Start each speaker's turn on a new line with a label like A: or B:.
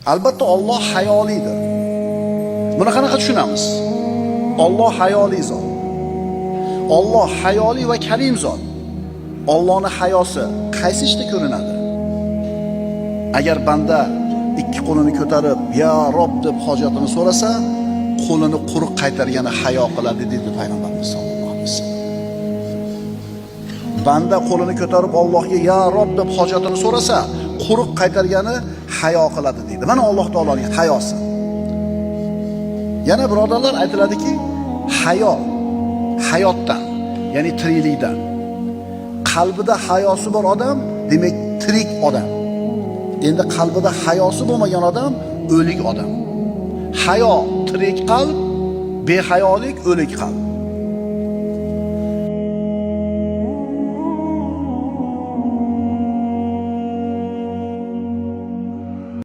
A: Albatta Alloh hayolidir. Buni qanaqa tushunamiz? Alloh hayoli zot. Alloh hayoli va karim zot. Allohning hayosi qaysi ishda ko'rinadi? Agar banda ikki qo'lini ko'tarib, "Ya Rob" deb hojatini so'rasa, qo'lini quruq qaytargani hayo qiladi dedi payg'ambarimiz sollallohu alayhi vasallam. Banda qo'lini ko'tarib Allohga "Ya Rob" deb hojatini so'rasa, quruq qaytargani hayo qiladi deydi. Mana Alloh taoloning hayosi. Yana birodarlar aytiladiki, hayo hayotdan, ya'ni tiriklikdan. Qalbida hayosi bor odam, demak tirik odam. Endi qalbida hayosi bo'lmagan odam o'lik odam. Hayo tirik qalb, behayolik o'lik qalb.